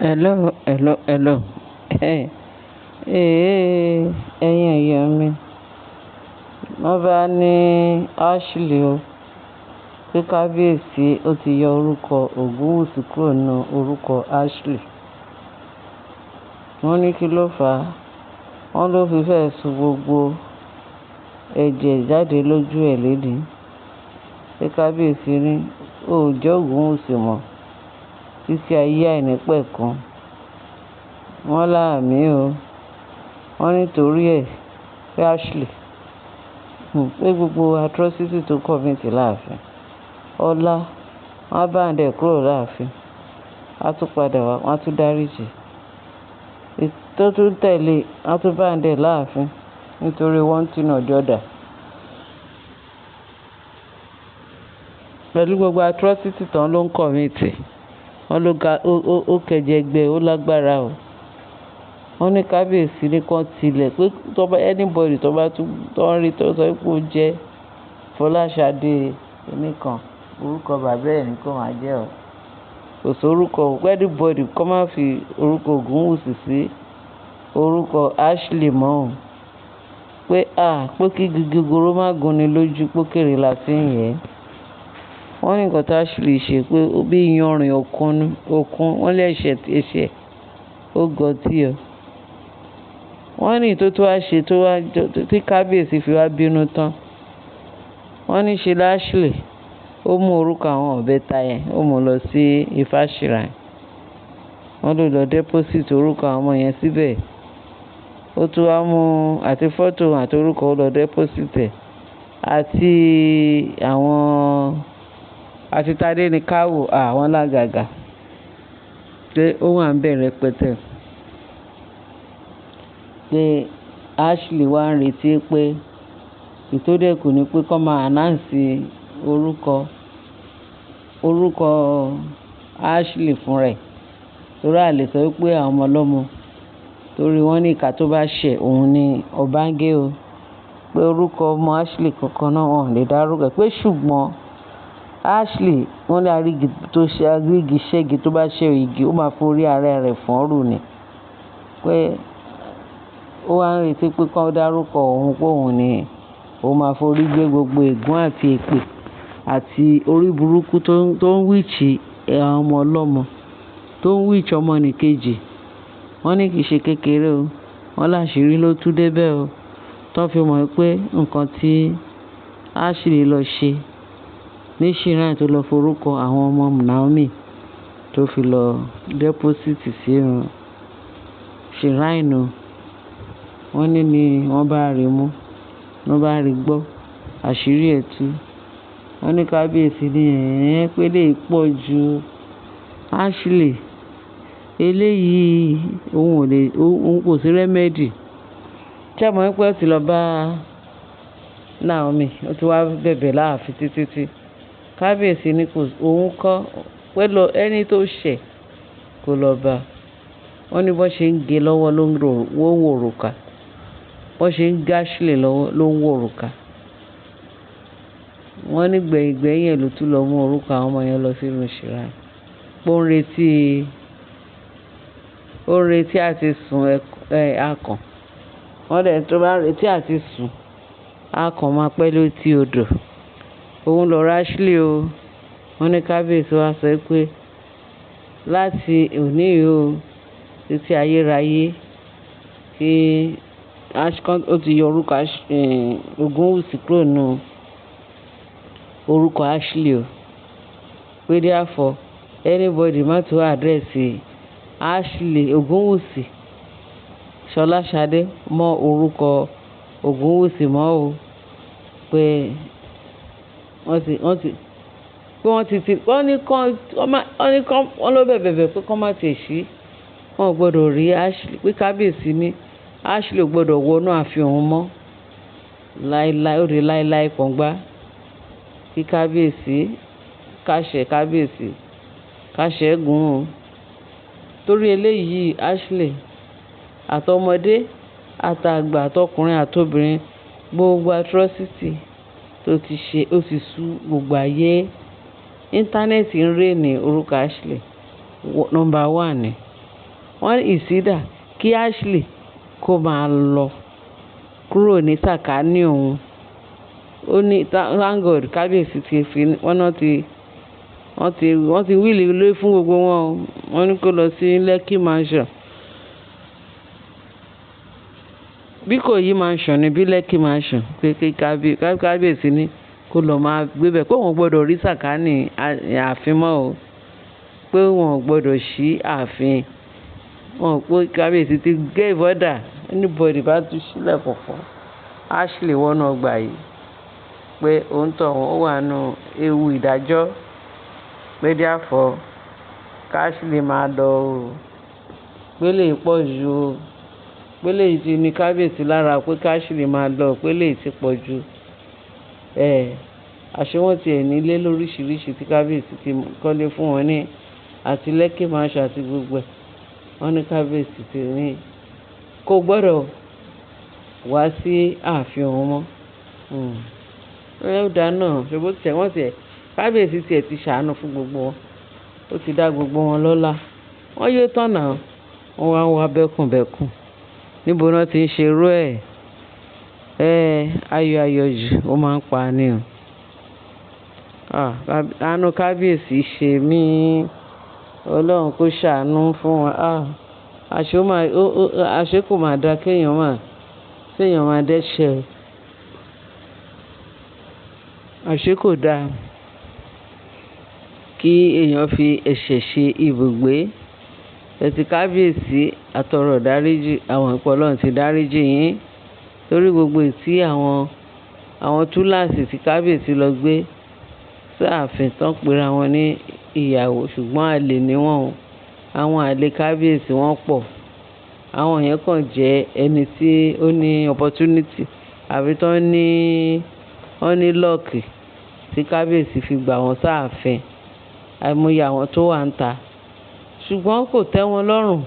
Hello, hello, hello. Hey, ẹ̀yin èèyàn mi. Wọ́n bá ní Ashley o, pé kábíyèsí ó ti yọ orúkọ Ògúnwùsì kúrò nínú orúkọ Ashley. Wọ́n ní kí ló fà á? Wọ́n ló fi fẹ́ sun gbogbo ẹ̀jẹ̀ jáde lójú ẹ̀ léni. Pé kábíyèsí ní, ó jẹ́ Ògúnwùsì mọ́ títí ayé àìnípẹ̀kun. Wọ́n láàmì o. Wọ́n nítorí ẹ̀ pé Ashley, pé gbogbo atrocity tó commit láàfin. Ọlá, wọ́n á ban ẹ̀ kúrò láàfin. A tún padà wá, wọ́n á tún dáríjì. Tó tún tẹ̀lé, wọ́n á tún ban ẹ̀ láàfin nítorí one thing or the other. Pẹ̀lú gbogbo atrocity tán ló ń commit. Wọ́n ló ga, ó kẹjẹgbẹ, ó lágbára o. Wọ́n ní kábíyèsí ní kí wọ́n tilẹ̀ pé tó bá anybody tó bá tún tó ń rí tó sọ pé ó jẹ́ Fọláṣadé kíní kan, orúkọ bàbá ẹ̀ ní kó máa jẹ́ o. Kò sí orúkọ, anybody kó má fi orúkọ Ògúnwùsì sí orúkọ Ashley mọ́ o. Pé à, pé kí igi gogoro má gún ni lójú, pé òkèrè la tí ń yẹ́. Wọ́n ní nǹkan tí Ashley ṣe pé bí iyanrìn òkun, òkun, wọ́n lé ẹ̀ṣẹ̀ ẹ̀ṣẹ̀, ó gọtí o. Wọ́n ní tó wá ṣe tó wá tí kábíyèsí fi wá bínú tán. Wọ́n ní ṣe Ashley, ó mú orúkọ àwọn ìbẹta yẹn, ó mú lọ sí Ifá Shrine. Wọ́n ló lọ deposit orúkọ àwọn ọmọ yẹn síbẹ̀. Ó tún wá mú àti fọ́tò àti orúkọ ó lọ deposit ẹ̀. Àti àwọn, àti Tádé ní káwò àwọn lágàgà. Pé ó wà níbẹ̀ rẹpẹtẹ. Pé Ashley wá ń retí pé èyí tó dẹ̀ kù ni pé kó máa announce orúkọ, orúkọ Ashley fún rẹ̀. Torí a lè sọ wípé àwọn ọmọ ọlọ́mọ, torí wọ́n ní ìka tó bá ṣẹ̀, òun ni ọba ń gé o. Pé orúkọ ọmọ Ashley kankan náà wọ́n ò lè dárúkọ. Pé ṣùgbọ́n Ashley, wọ́n ní arígi tó ṣe arígi ṣẹ́gi tó bá ṣẹ́ igi, ó máa forí ara rẹ̀ fọ́nrú ni. Pé ó wá ń retí pé kó dárúkọ òun pé òun ni ó máa forí gbé gbogbo ègún àti èpè àti orí burúkú tó ń witch àwọn ọmọ ọlọ́mọ, tó ń witch ọmọnìkejì. Wọ́n ní kì í ṣe kékeré o. Wọ́n láṣìírí ló tú dé bẹ́ẹ̀ o. Tó fi mọ̀ pé nǹkan tí Ashley lọ ṣe ní shrine tó lọ forúkọ àwọn ọmọ Naomi tó fi lọ deposit sínú shrine o. Wọ́n ní ní wọ́n bá rí mú, wọ́n bá rí gbọ́, àṣírí ẹ̀ tú. Wọ́n ní kábíyèsí ní ẹ̀ pé eléyìí pọ̀ ju Ashley. Eléyìí òun ò lè, òun kò sí remedy. Ṣé ẹ mọ̀ wípé ó ti lọ bá Naomi, ó ti wá bẹ̀bẹ̀ láàfin títí tí kábíyèsí ní kò, òun kọ́ pé lọ ẹni tó ṣẹ̀ kó lọ bá. Wọ́n ní bó ṣe ń gé lọ́wọ́ ló ń wò òrùka. Bó ṣe ń gé Ashley lọ́wọ́ ló ń wò òrùka. Wọ́n ní gbẹ̀yìn gbẹ̀yìn ẹ̀ ló tún lọ mú orúkọ àwọn ọmọ yẹn lọ sínú shrine. Pé ó ń retí àti sùn ẹ akàn. Wọ́n dẹ̀ tó bá ń retí àti sùn, akàn máa pẹ́ létí odò. Òun lọ̀rọ̀ Ashley o. Wọ́n ní kábíyèsí wá sọ pé láti òní yìí o títí ayérayé kí ó ti yọ orúkọ Ògúnwùsì kúrò nínú orúkọ Ashley o. Pé therefore anybody má tún address Ashley Ògúnwùsì Ṣọláṣadé mọ́ orúkọ Ògúnwùsì mọ́ o. Pé wọ́n ti, wọ́n ti, pé wọ́n ti ti, wọ́n ní kán, wọ́n ní kán, wọ́n ló bẹ̀bẹ̀ pé kó má tì ṣí. Wọ́n ò gbọdọ̀ rí Ashley, pé kábíyèsí ní Ashley ò gbọdọ̀ wọ inú ààfin òun mọ́. Láíláí, ó di láíláí pọ́ngbá. Kí kábíyèsí, káṣẹ kábíyèsí, káṣẹ gùn o. Torí eléyìí Ashley àtọmọdé, àtàgbà, àtọkùnrin, àtobìnrin, gbogbo atrocity tó ti ṣe, ó ti sú gbogbo ayé. Íńtánẹ́ẹ̀tì ń reign orúkọ Ashley. Number one ni. Wọ́n ní ìsídà kí Ashley kó máa lọ kúrò ní sàkání òun. Ó ní thank God kábíyèsí ti fi wọ́n náà ti wọ́n ti will ilé fún gbogbo wọn o. Wọ́n ní kó lọ sí Lekki Mansion. Bí kò yí mansion ni bí Lekki Mansion, pé kí kábíyèsí ní kó lọ máa gbé bẹ̀, pé òun gbọ́dọ̀ rí sàkání ààfin mọ́ o, pé wọn ò gbọ́dọ̀ ṣí ààfin wọn, pé kábíyèsí ti gave order, anybody bá tún ṣílẹ̀kùn fún Ashley wọnú ọgbà yìí, pé òun tọ̀ ó wà nù ewu ìdájọ́, pé therefore ká Ashley máa lọ o, pé lè pọ̀ jù o, pé lè ti ní kábíyèsí lára, pé ká Ashley máa lọ, pé lè ti pọ̀ jù ẹ̀. Àṣé wọ́n tiẹ̀ nílé lóríṣiríṣi tí kábíyèsí ti kọ́lé fún wọn ní àti Lekki Mansion àti gbogbo ẹ̀. Wọ́n ní kábíyèsí ti ní kò gbọ́dọ̀ wá sí ààfin òun mọ́. Ó dáa náà, ṣe bó tiẹ̀ wọ́n tiẹ̀ kábíyèsí tiẹ̀ ti ṣàánú fún gbogbo wọn. Ó ti dá gbogbo wọn lọ́lá. Wọ́n yóò tán náà. Wọ́n wá ń wá bẹ́kùnbẹ́kùn. Níbo ni wọ́n ti ń ṣe irú ẹ̀? Ayọ̀ ayọ̀ jù ó máa ń pa ni o. Ah, àánú kábíyèsí ṣe mí. Ọlọ́run kó ṣàánú fún wa. Ah, àṣé ó máa, àṣé kò máa dá kí èèyàn máa dẹ́ṣẹ̀ o. Àṣé kò da kí èèyàn fi ẹ̀ṣẹ̀ ṣe ibùgbé. Ẹ̀tì kábíyèsí àtọrọ ìdáríjì, àwọn ìpè Ọlọ́run ti dáríjì yín torí gbogbo èyí àwọn túláàsì tí kábíyèsí lọ gbé sí ààfin tán pera wọn ní ìyàwó, ṣùgbọ́n àlè ni wọ́n o. Àwọn àlè kábíyèsí wọ́n pọ̀. Àwọn yẹn kàn jẹ́ ẹni tí ó ní opportunity àbí tó ní, wọ́n ní luck tí kábíyèsí fi gbà wọ́n sáàfin. Àìmọye àwọn tó wà níta. Ṣùgbọ́n kò tẹ́ wọn lọ́rùn.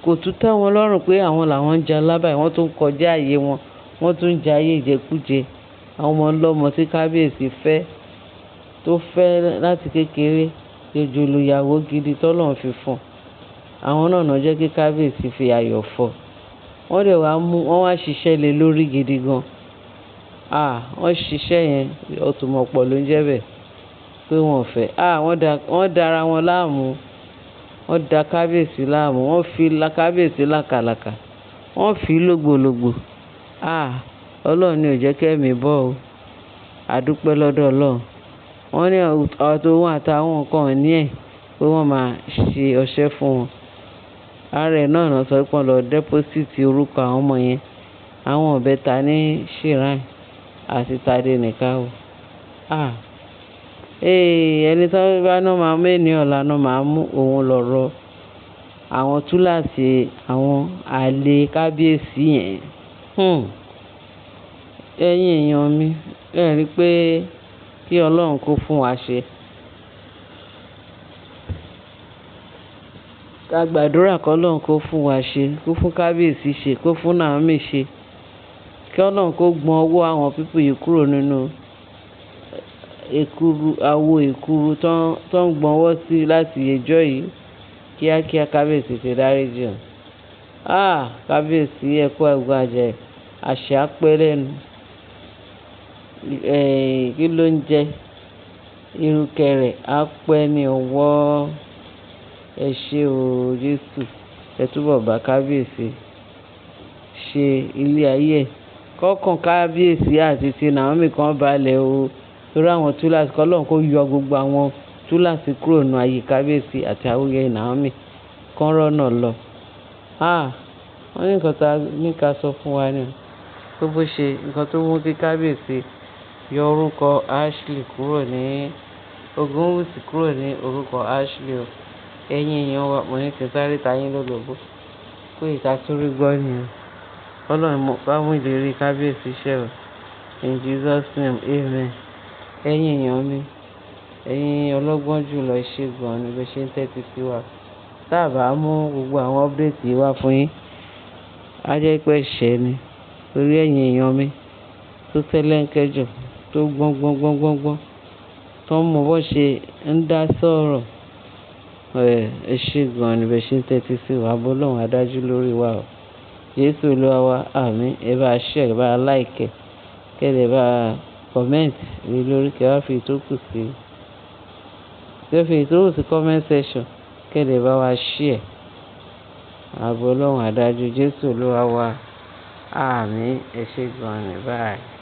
Kò tún tẹ́ wọn lọ́rùn pé àwọn làwọn ń jẹ alábàá, wọ́n tún kọjá ààyè wọn, wọ́n tún ń jẹ ayé ìjẹkújẹ. Àwọn ọmọ ọlọ́mọ tí kábíyèsí fẹ́, tó fẹ́ láti kékeré, jòjòló ìyàwó gidi tó Ọlọ́run fi fún. Àwọn náà náà jẹ́ kí kábíyèsí fi ayọ̀ fọ́. Wọ́n dẹ̀ wá mú, wọ́n wá ṣiṣẹ́ lé lórí gidi gan. Ah, wọ́n ṣiṣẹ́ yẹn, ọ̀túnmọ̀pọ̀ ló ń jẹ́ bẹ́ẹ̀ pé wọ́n ò fẹ́. Ah, wọ́n da ara wọn láàmú. Wọ́n da kábíyèsí láàmú. Wọ́n fi kábíyèsí làkàlàkà. Wọ́n fi lógbòlògbò. Ah, Ọlọ́run ni ò jẹ́ kí ẹ̀mí bọ́ o. A dúpẹ́ lọ́dọ̀ Ọlọ́run. Wọ́n ní àtòun àtàwọn nǹkan ìní ẹ̀ pé wọ́n máa ṣe ọṣẹ́ fún wọn. Ara ẹ̀ náà náà sọ pé wọ́n lọ deposit orúkọ àwọn ọmọ yẹn. Àwọn ìbẹta ní shrine àti Tade Nìkáwò. Ah, ee, ẹni tí wọ́n bá náà máa mú ẹni ọ̀la náà máa mú òun lọ̀rọ̀ àwọn túláàsì àwọn àlè kábíyèsí yẹn. Ẹ̀yin èèyàn mi, ẹ rí pé kí Ọlọ́run kó fún wa ṣe. Ká gbàdúrà kí Ọlọ́run kó fún wa ṣe, kó fún kábíyèsí ṣe, kó fún Naomi ṣe. Kí Ọlọ́run kó gbọn ọwọ́ àwọn people yìí kúrò nínú èkuru, àwo èkuru tó ń gbọn ọwọ́ sí láti ọjọ́ yìí. Kíákíá kábíyèsí ti dáríjì wọ́n. Ah, kábíyèsí ẹ kú àgbàjẹ, àṣẹ á pẹ́ lẹ́nu. Kí ló ń jẹ? Ìrùkẹ̀rẹ̀ á pẹ́ ní ọwọ́. Ẹ ṣé o Jésù. Ẹ túbọ̀ bá kábíyèsí ṣe ilé ayé ẹ̀. Kọ́kàn kábíyèsí àti ti Naomi kan balẹ̀ o. Torí àwọn túláàsì, kí Ọlọ́run kó yọ gbogbo àwọn túláàsì kúrò nínú ayé kábíyèsí àti ayé Naomi. Kán rọ́nà lọ. Ah, wọ́n ní nǹkan tá ní ká sọ fún wa ni. Pé bó ṣe nǹkan tó mú kí kábíyèsí yọ orúkọ Ashley kúrò ní Ògúnwùsì kúrò ní orúkọ Ashley o. Ẹ̀yin èèyàn wa, mo ní kí n sáré ta yín lólobó. Pé ìta torí gbọ́ ni o. Ọlọ́run bá mú ìlérí kábíyèsí ṣẹ o. In Jesus name, amen. Ẹ̀yin èèyàn mi, ẹ̀yin ọlọ́gbọ́n jùlọ, ẹ ṣé gan ni bí ẹ ṣe ń tẹ́tí sí wa. Tí a bá mú gbogbo àwọn update yìí wá fún yín, á jẹ́ pé ẹ̀ṣẹ̀ ni. Torí ẹ̀yin èèyàn mi tó tẹ́lẹ̀ńkẹ́jọ, tó gbọ́n gbọ́n gbọ́n gbọ́n gbọ́n, tó mọ bó ṣe ń dá sọ̀rọ̀. Ẹ ṣé gan-an ni bẹ́ẹ̀ ṣe ń tẹ́tí sí wa. Ààbò Ọlọ́run á dájú lórí wa o. Jésù Olúwa wa, àmín. Ẹ bá share, ẹ bá like, kẹ́ lè bá comment lé lórí, kí ẹ wá fi ìtókù sí, kí ẹ fi ìtókù sí comment section, kẹ́ lè bá wa share. Ààbò Ọlọ́run á dájú. Jésù Olúwa wa, àmín. Ẹ ṣé gan-an ni. Bye.